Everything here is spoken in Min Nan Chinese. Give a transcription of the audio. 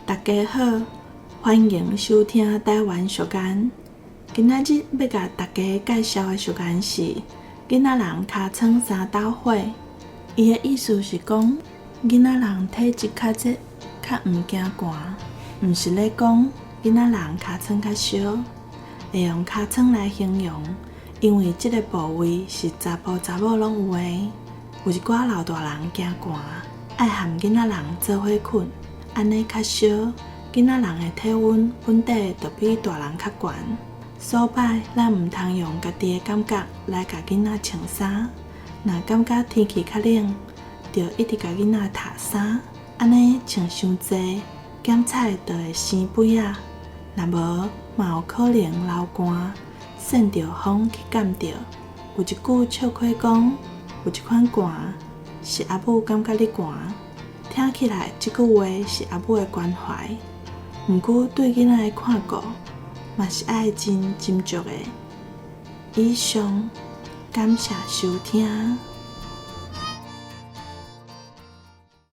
大家好，歡迎收聽台灣俗諺。今仔日欲共大家介紹的俗諺是“囡仔人尻川三斗火”。伊的意思是講，囡仔人體質較熱，較毋驚寒，毋是咧講囡仔人尻川較燒，會用尻川來形容，因為這个部位是查埔查某攏有的。有一寡老大人驚寒，愛和囡仔人做伙睏，按呢較燒。囡仔人的體溫本底就比大人較懸，所擺咱毋通用家己的感覺來共囡仔穿衫。若感覺天氣較冷，就一直共囡仔疊衫，按呢穿傷濟，減彩就會生痱仔。若無嘛有可能流汗，扇著風去感著。有一句笑話講，有一款寒是阿母感覺你寒，聽起來這句話是阿母的關懷。毋過對囡仔的看顧，嘛是愛真斟酌的。以上，感謝收聽。